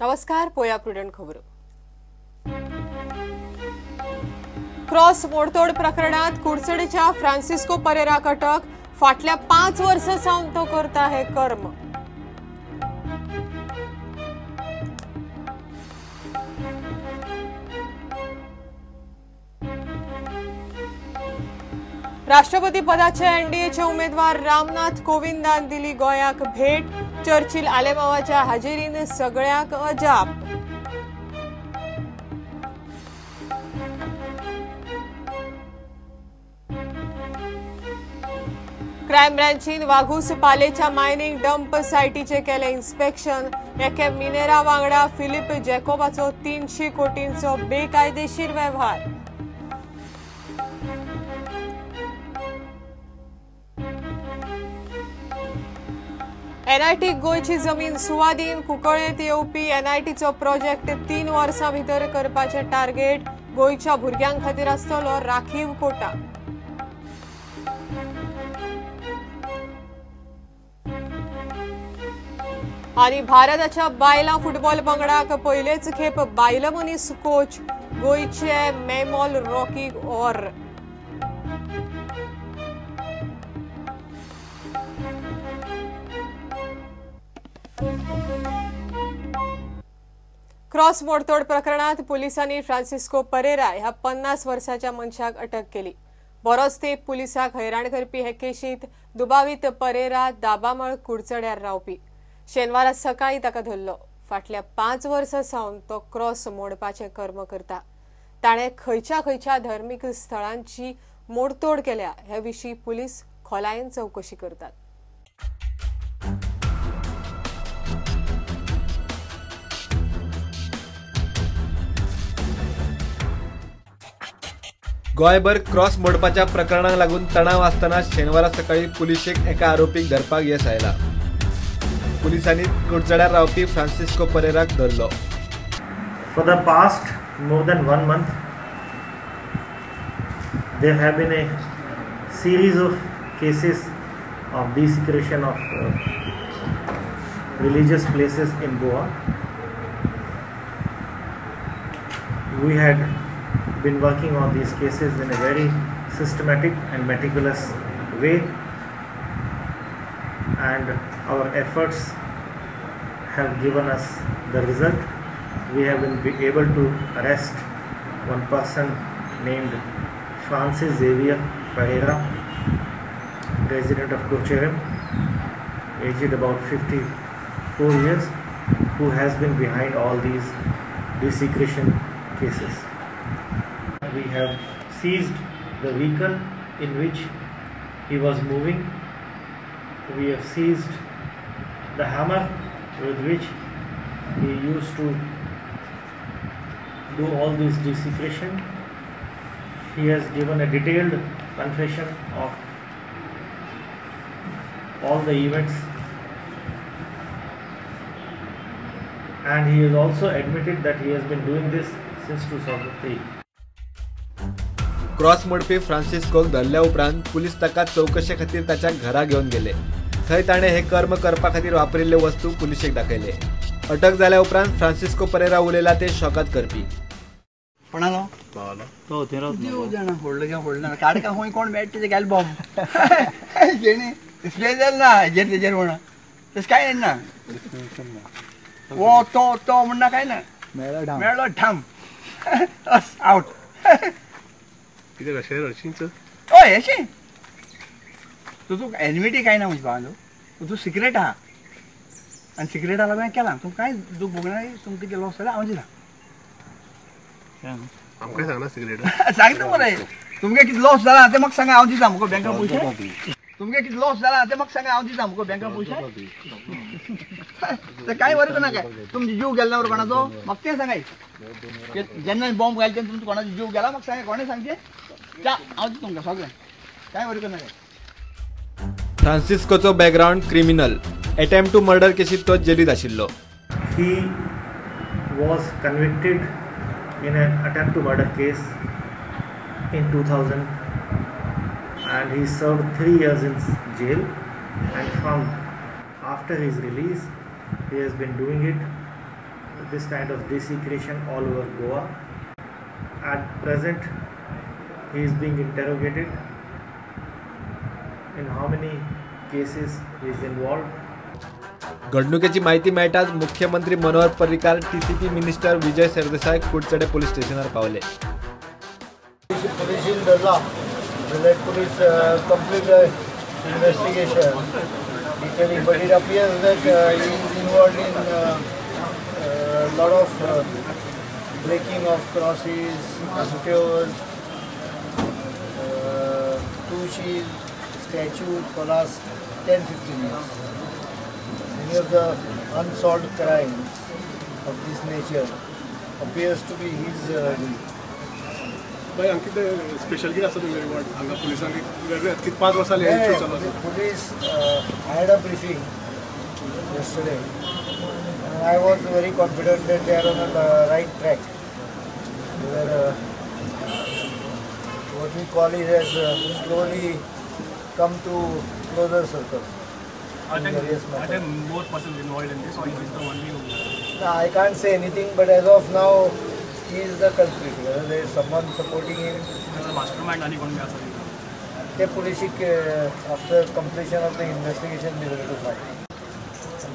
नमस्कार, पोया प्रुडंट खबरो. क्रॉस मोडतोड प्रकरणात कुडचडेच्या फ्रांसिस्को परेराक अटक. फाटल्या 5 वर्सां सावन तो करता हे कर्म. राष्ट्रपती पदाचे एनडीएचे उमेदवार रामनाथ कोविंदान दिली गोंयाक भेट. चर्चिल आलेमावाच्या हाजेरीन सगळ्यांक अजाप. क्रायम ब्रांचीन वाघूस पालेच्या मायनिंग डंप सायटीचे केले इन्स्पेक्शन. एके मिनेरा वांगडा फिलिप जॅकोबाचो 300 कोटींचो बेकायदेशीर वेव्हार. एनआयटी गोंयची जमीन सुवादीन. कुंकळ्ळेंत येवपी एनआयटीचो प्रोजेक्ट 3 वर्सां भितर करपाचें टार्गेट. गोंयच्या भुरग्यां खातीर आसतलो राखीव कोटा. आनी भारताच्या बायलां फुटबॉल पंगडाक पयलेच खेप बायल मनीस कोच गोंयचे मेमोल रॉकी और. क्रॉस मोडतोड प्रकरणात पोलिसांनी फ्रांसिस्को परेरा ह्या 50 वर्साच्या मनशाक अटक केली. बरोच तेंप पुलिसांक हैराण करपी हे केशींत दुबावीत परेरा दाबामळ कुडचड्यार रावपी. शेनवारा सकाळी ताका धरलो. फाटल्या 5 वर्सां सावन तो क्रॉस मोडपाचें कर्म करता. ताणें खंयच्या खंयच्या धर्मीक स्थळांची मोडतोड केल्या हे विशीं पुलीस खोलायेन चवकशी करतात. गोंयभर क्रॉस मोडपाच्या प्रकरणाक लागून तणाव आसतना शेनवारा सकाळी पुलिशेक एका आरोपीक धरपाक येस आयला. पुलिसांनी कुडचड्यार रावपी फ्रांसिस्को परेराक धरलो. For the past more than 1 month there have been a series of cases of desecration of religious places in Goa. We had been working on these cases in a very systematic and meticulous way, and our efforts have given us the result. We have been able to arrest one person named Francis Xavier Pereira, resident of Curchorem, aged about 54 years, who has been behind all these desecration cases. We have seized the vehicle in which he was moving. We have seized the hammer with which he used to do all this desecration. He has given a detailed confession of all the events, and he has also admitted that he has been doing this since 2003. Cross मोडपी फ्रांसिस्कोक धरल्या उपरांत police ताका चवकशे खातीर ताच्या घरा घेवन गेले. थंय ताणें हे कर्म करपा खातीर वापरिल्ल्यो वस्तू पुलिशेक दाखयले. अटक जाल्या उपरांत फ्रांसिस्को परेरा उलयला ते शॉकात करपी. कोणालो तो काडका खंय कोण मेळटा तेजे गेले बॉम्ब जेणे डिस्प्ले जालें ना हेजेर तेजेर म्हणा तशें कांय ना. वो तो तो म्हणना कांय ना, मेळ्ळो ठाम आउट. कितें अशें हरशींच हय अशें तुजो एनमिटी कांय ना म्हजे भावान, तूं सिक्रेट आहा आनी सिक्रेटा लागून केलां. तुमकां कांय दूख भोगना, तुमकां कितें लॉस जाल्यार हांव दिता. आमकां सांगना सिक्रेट सांगता मरे. तुमगे कितें लॉस जाला तें म्हाका सांगा, हांव दिता मुगो बँका पयशे. तुमगे कितें लॉस जाला तें म्हाका सांगा, हांव दिता मुगो बँका पयशे. तें कांय वरी नाका. तुमचो जीव गेलो ना कोणाचो म्हाका तें सांगाय. जेन्ना बॉम्ब घाल तेन्ना तुमचो कोणाचो जीव गेला म्हाका सांगा, कोणें सांगचें हांव दिता तुमकां सगळें, कांय वरी नाका. फ्रांसिस्कोचो background criminal. Attempt to murder केशींत तो जेलींत आशिल्लो. He was convicted in an attempt to murder case in 2000 and he served 3 years in jail, and from after his release he has been doing it. this kind of desecration all over Goa. At present, he is being interrogated in how many cases he is involved. घडणुकेची माहिती मेळटाच मुख्यमंत्री Manohar Parrikar, TCP minister Vijay Sardesai Kudchade police स्टेशनार पावले. पुलिसीन धरला. Police complete investigation detailing, but it appears that he is involved in lot of breaking of crosses, statues, two statues for last 10-15 years. Many of the unsolved crimes of this nature appears to be his doing. Bhai, Ankit, special कितें आसा तुमगे reward हांगा पुलिसांक वेगळे 5 वर्सां जाली चालू आसा. Police, I had a briefing yesterday and I was very confident that they are on the right track. They were what we call it as slowly come to closer circle. Are there more persons involved in this, or is the only one? No, I can't say anything, but as of now, he is the culprit. Whether there is someone supporting him. The mastermind ani kon asa. The police, after completion of the investigation, they will to find.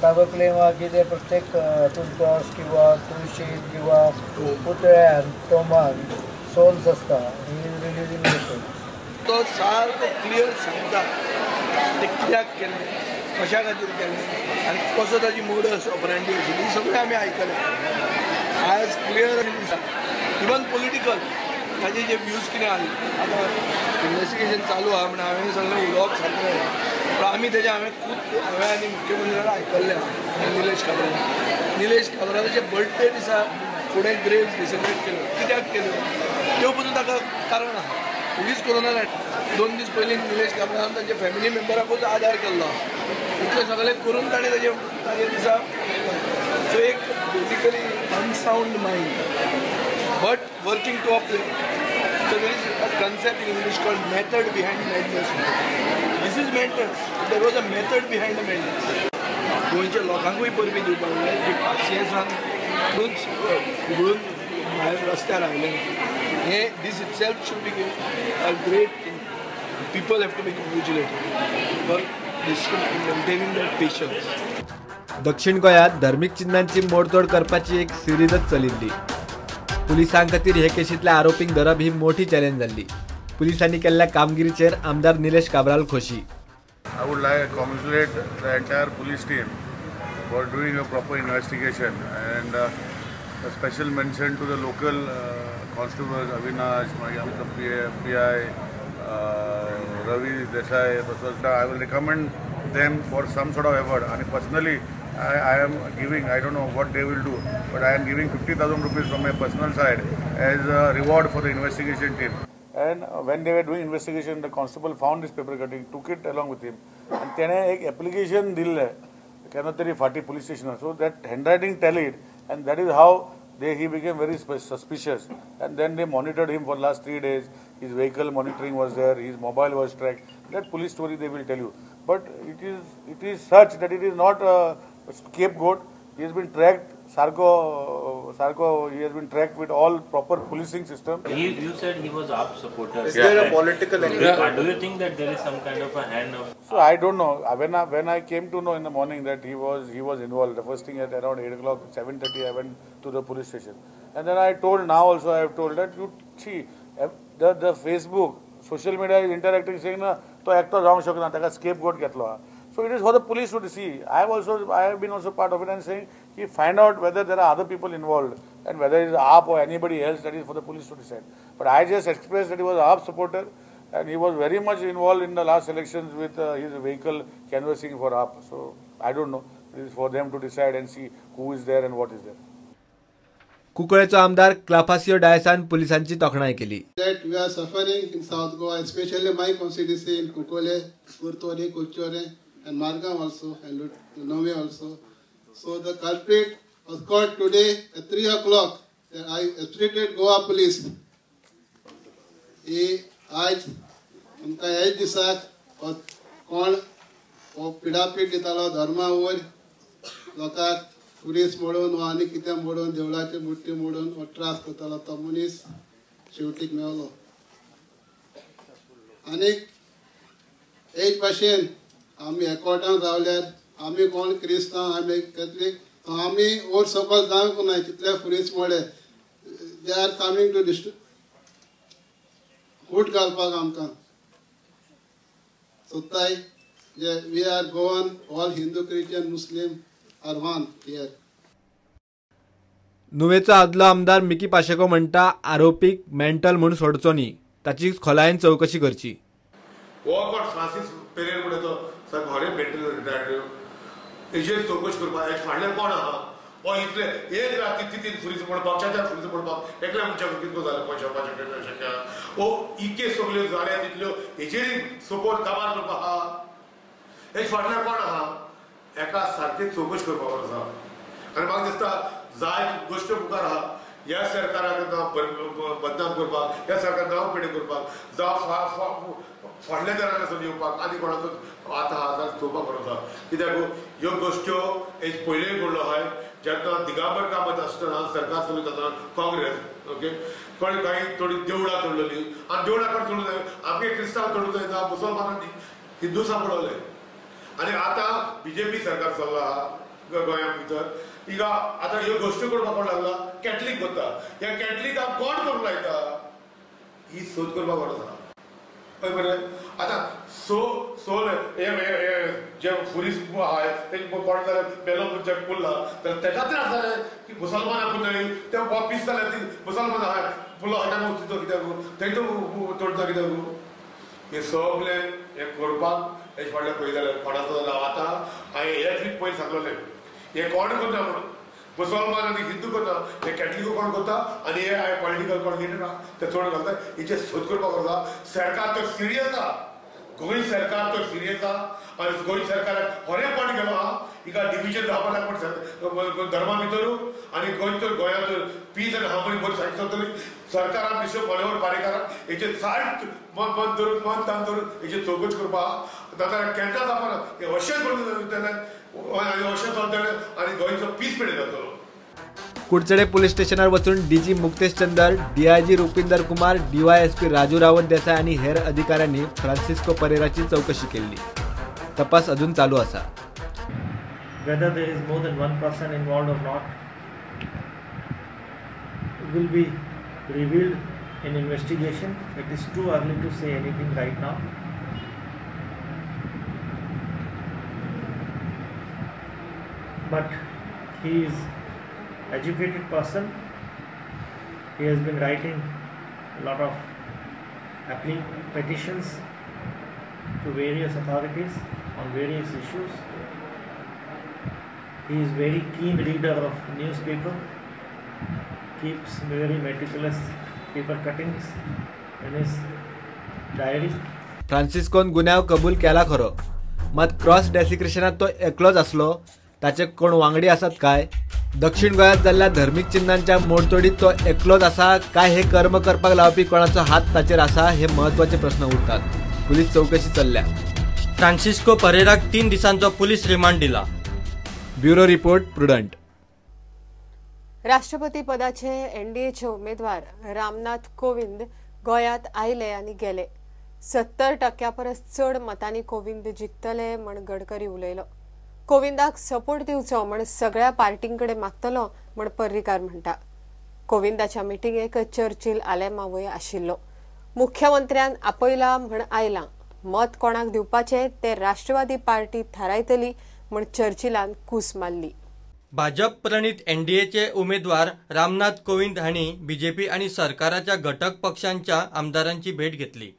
ताजो claim आहा की ते प्रत्येक हातून cross किंवा तुळशी किंवा पुतळ्यान टोमान souls आसता. He is releasing the souls. तो सारको क्लियर सांगता ते कित्याक केलें, कशा खातीर केलें आनी कसो ताजी मोडस ऑपरेंडी आशिल्ली सगळें आमी आयकलें. आयज क्लियर दिसा इवन पॉलिटिकल ताजे जे व्यूज कितें आसले. आतां इन्वेस्टिगेशन चालू आहा म्हण हांवें सगळें उलोवप सारकें जालें, पूण आमी तेजें हांवें खूब हांवें आनी मुख्यमंत्र्याक आयकल्लें आहा. निलेश काब्राल, निलेश काब्रालाचे बर्थडे दिसा फुडें ग्रेव्स डिसेक्रेट केल्यो, कित्याक केल्यो त्यो पसून ताका कारण आहा. पुलीस कोरोना 2 दीस पयलीं निलेश काब्रालान तांच्या फॅमिली मेंबराकूच आदार केल्लो आहा. इतलें सगळें करून ताणें ताजे दिसा सो एक basically unsound mind but working to a plan. So there is a concept in English called method behind madness. This is madness. There was a method behind the madness. गोंयच्या लोकांकूय परबीं दिवपाक जाय जी पासियेंसान उगडून भायर रस्त्यार आयले. हे this itself should be a great thing. People have to be congratulated for this maintaining that patience. दक्षिण गोंयांत धर्मीक चिन्हांची मोडतोड करपाची एक सिरीजच चलिल्ली. पुलिसां खातीर हे केशींतल्या आरोपींक धरप ही मोठी चॅलेंज जाल्ली. पुलिसांनी केल्ल्या कामगिरीचेर आमदार निलेश काब्राल खोशी. I would like to congratulate the entire police team for doing a proper investigation and a special mention to the local constables Avinash, आमचो PI Ravi Desai. I will recommend them for some sort of effort. And personally, I am giving, I don't know what they will do, but I am giving 50,000 rupees from my personal side as a reward for the investigation team. And when they were doing investigation, the constable found this paper cutting, took it along with him, and तेणे एक application दिल्लें केन्ना तरी फाटी police station. So that handwriting tallied, and that is how he became very suspicious. And then they monitored him for last 3 days. His vehicle monitoring was there, his mobile was tracked. That police story they will tell you. But it is such that it is not a scapegoat. He has been tracked. Sarko, he has been tracked with all proper policing system. You said he was AAP supporter. Is there a political angle? Do you think that there is some kind of a hand of? So I don't know. When I came to know in the morning that he was involved, the first thing at around 8 o'clock, 7:30, I went to the police station, and then I told, now also I have told that you see the Facebook, social media is interacting, saying na to actor जावंक शकना, ताका scapegoat घेतलो. So it is for the police to see. I have been also part of it and saying, he find out whether there are other people involved and whether it is AAP or anybody else, that is for the police to decide. But I just expressed that he was AAP supporter and he was very much involved in the last elections with his vehicle canvassing for AAP. So I don't know. It is for them to decide and see who is there and what is there. कुंकळेचो आमदार क्लाफासियो डायसान पुलिसांची तोखणाय केली. That we are suffering in South Goa, especially my constituency in Kunkole, Curtorim, Curchorem and Margao also, and Nove also. So the culprit was caught today at 3 o'clock. I appreciated Goa police. ही आज आमकां ह्याच दिसाक कोण हो पिडापीड दितालो धर्मा वयर लोकांक खुरीस मोडून वा आनी कितें मोडून देवळाची मुर्ती मोडून हो त्रास करतालो तो मनीस शेवटीक मेवलो. आनीक एक भाशेन आमी एकवटान रावल्यार आमी कोण क्रिस्तांव आमी कॅथलीक आमी वयर सकयल जावंक ना. तितले खुरीस मोडले they are coming to फूट घालपाक आमकां सोदताय. We are Goan, all Hindu, Christian, Muslim are one here. नुवेचो आदलो आमदार मिकी पाशेको म्हणटा आरोपीक मेंटल म्हूण सोडचो न्ही, ताची खोलायेन चवकशी करची. हो कोण फ्रांसीस पेरेर म्हणटा तो सारको मेंटल रिटायर्ड, हेजेर चवकशी करपाक फाटल्यान कोण आहा. हो इतले एक राती 3 फुरीस पडपाक 4 फुरीस पडपाक एकल्या मनशाक कितको जालें पयशे पावपाक शक्य. हो इके सगल्यो जाल्या तितल्यो हेजेर सपोर्ट काबार करपाक आहा. हेच फाटल्यान कोण आहा एका सारकी चवकशी करपाक आसा. आनी म्हाका दिसता जाय गोश्ट मुखार आहा. ह्या सरकाराक नांव बदनाम करपाक, ह्या सरकार नांव पेडे करपाक, जावं फाटल्या दरान येवपाक आनी कोणाचो आतां आहा जाल्यार चोवपाक बरो आसा. कित्याक ह्यो गोश्ट्यो हेच पयलीं घडलो आहाय जेन्ना दिगंबर कामत आसतना सरकार चलयता आसतना काँग्रेस ओके कोण कांय थोडी देवळां तोडलेली आनी देवळां कोण तोडूंक जाय आमगे क्रिस्तांव तोडूंक जायना मुसलमानांनी हिंदू सांपडवले. आनी आतां बीजेपी सरकार चल्लां आहा गोंया भितर. हिंगा आतां ह्यो गोश्टी करपाक कोण लागला कॅथलीक करता. ह्या कॅथलिकाक कोण करूंक लायता ही सोद करपाक गरज आसा. हय बरें आतां सो हे जे फुरीस आहाय ते कोण जाल्यार बेलो मनशाक पुरला जाल्यार तेका त्रास जाले की मुसलमानाक न्हय ते वापीस जाल्यार ती मुसलमान आहाय पुरलो आहा ताका वचता कित्याक तेंकां तोडटा कित्याक. हे सगळें हें करपाक हें फाटल्यान पळयत जाल्यार कोणाचो जाल्यार आतां हांवें हें पयलीं सांगलेलें हे कोण करता म्हणून मुसलमान आनी हिंदू करता, हे कॅथलिको कोण करता आनी हे पॉलिटिकल कोण लिडर आहा ते चड घालता. हेचेर सोद करपाक आसा. सरकार तर सिरियस आहा, गोंय सरकार तर सिरियस आहा आनी गोंय सरकाराक खरेंपण गेलो आहा. हिका डिविजन जावपाक ना पण धर्मा भितर आनी गोंय तर गोंयांत पीस आनी हार्मनी बरी सारकी चलतली. सरकारान मिस्टर मनोहर पारेकारान हेचेर साठ मन धरून मन तान धरून हेचेर चवकशी करपाक आहा. नाजाल्यार केन्ना जावपाना हें अशें करून जातलें आनी अशें चलतलें आनी गोंयचो पीस मेळटा जातलो. कुडचडे पुलीस स्टेशनार वचून DG Muktesh Chandar, DIG Rupinder Kumar, DYSP Raju Rawat Desai आनी हेर अधिकाऱ्यांनी फ्रांसिस्को परेराची चवकशी केल्ली. तपास अजून चालू आसा. Whether there is more than one person involved or not will be revealed in investigation. It is too early to say anything right now. But he is educated person. He has been writing a lot of petitions to various authorities on various issues. He is very keen reader of newspaper, keeps very meticulous paper cuttings in his diary. फ्रांसिस्कोन गुन्यांव कबूल केला खरो, मात cross डेसिक्रेशनात तो एकलोच आसलो, ताचे कोण वांगडी आसात काय, दक्षिण गोंयांत जाल्ल्या धर्मीक चिन्हांच्या मोडतोडीत तो एकलोच आसा काय, हे कर्म करपाक लावपी कोणाचो हात ताचेर आसा हे महत्वाचे प्रस्न उरतात. पुलीस चवकशी चल्ल्या. फ्रांसिस्को परेराक 3 दिसांचो पुलीस रिमांड दिला. Bureau report, Prudent. राष्ट्रपती पदाचे एनडीएचे उमेदवार रामनाथ कोविंद गोंयांत आयले आनी गेले. 70% परस चड मतांनी कोविंद जिखतले म्हण गडकरी उलयलो. कोविंदाक सपोर्ट दिवचो म्हण सगळ्या पार्टींकडे मागतलो म्हण पर्रीकार म्हणटा. कोविंदाच्या मिटिंगेक चर्चिल आलेमावय आशिल्लो. मुख्यमंत्र्यान आपयला म्हण आयला, मत कोणाक दिवपाचें ते राष्ट्रवादी पार्टी थारायतली म्हण चर्चिलान कूस मारली. भाजप प्रणीत एनडीएचे उमेदवार रामनाथ कोविंद हांणी बीजेपी आनी सरकाराच्या घटक पक्षांच्या आमदारांची भेट घेतली.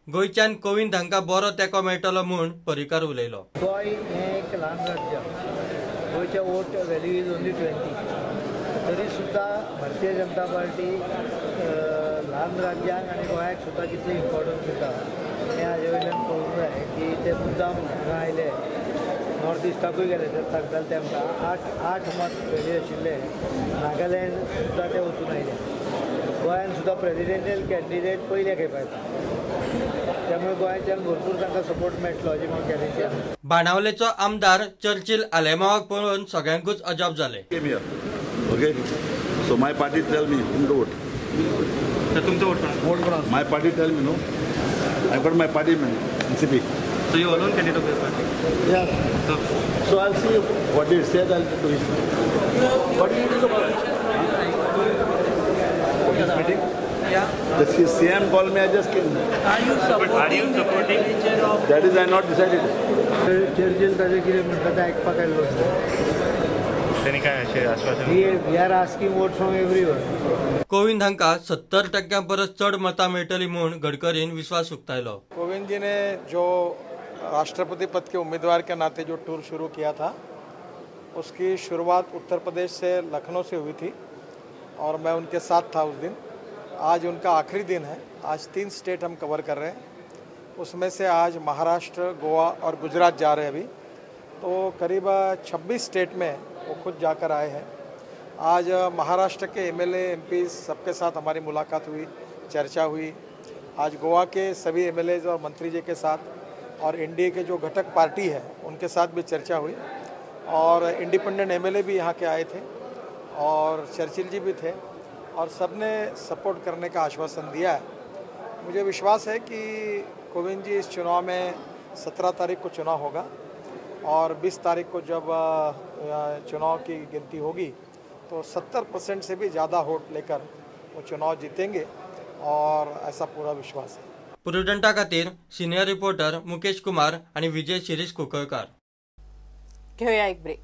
गोंयच्यान कोविंद हांकां बरो तेंको मेळटलो म्हूण पर्रीकार उलयलो. गोंय हें एक ल्हान राज्य, गोंयच्या वोट व्हॅल्यू is only 20, तरी सुद्दां भारतीय जनता पार्टी ल्हान राज्यांक आनी गोंयाक सुद्दां कितली इम्पॉर्टन्स दिता हें हाजे वयल्यान कळूंक जाय की ते मुद्दाम हांगा आयले. नॉर्थ इस्टाकूय गेले तर सांगताले ते आमकां 8 मत व्हॅल्यू आशिल्ले नागालँड सुद्दां ते वचून आयले. गोंयान सुद्दां प्रेजिडेंशियल कॅन्डिडेट पयले खेप येता. त्यामुळे गोंयच्यान भरपूर तांकां सपोर्ट मेळटलो अशी म्हाका गॅरंटी आसा. बाणावलेचो आमदार चर्चिल आलेमावाक पळोवन सगळ्यांकूच अजाप जालें. Okay, so my party tell me whom to vote. तुमचो vote? My party tell me no. I got my party man, NCP. So you alone candidate of your party? Yeah. So I'll see what they said, I'll do it. What is it about? What is meeting? Yeah. The CM called me, I just came. Are you supporting? That is I not decided. Churchill ताजे कितें म्हणटा तें आयकपाक आयलो. त्यांनी काय अशें आश्वासन? We are asking vote from everyone. Kovind हांकां 70% परस चड मतां मेळटली म्हूण गडकरीन विश्वास उक्तायलो. कोविंद जी ने जो राष्ट्रपति पद के उम्मीदवार के नाते जो टूर शुरू किया था उसकी शुरुआत उत्तर प्रदेश से लखनऊ से हुई थी और मैं उनके साथ था उस दिन. आज उनका आखिरी दिन है. आज 3 स्टेट हम कवर कर रहे हैं, उसमें से आज महाराष्ट्र, गोवा और गुजरात जा रहे हैं अभी. तो करीब 26 स्टेट में वो खुद जाकर आए हैं. आज महाराष्ट्र के एमएलए, एमपी सबके साथ हमारी मुलाकात हुई, चर्चा हुई. आज गोवा के सभी एमएलएज और मंत्री जी के साथ और एनडीए के जो घटक पार्टी है उनके साथ भी चर्चा हुई और इंडिपेंडेंट एमएलए भी यहाँ के आए थे और चर्चिल जी भी थे और सबने सपोर्ट करने का आश्वासन दिया है. मुझे विश्वास है कि कोविंद जी इस चुनाव में 17 तारीख को चुनाव होगा और 20 तारीख को जब चुनाव की गिनती होगी तो 70% से भी ज़्यादा वोट लेकर वो चुनाव जीतेंगे और ऐसा पूरा विश्वास है. प्रुडंटा खातीर सिनियर रिपोर्टर मुकेश कुमार आणि विजय शिरीष कुंकळकार. घेऊया एक ब्रेक.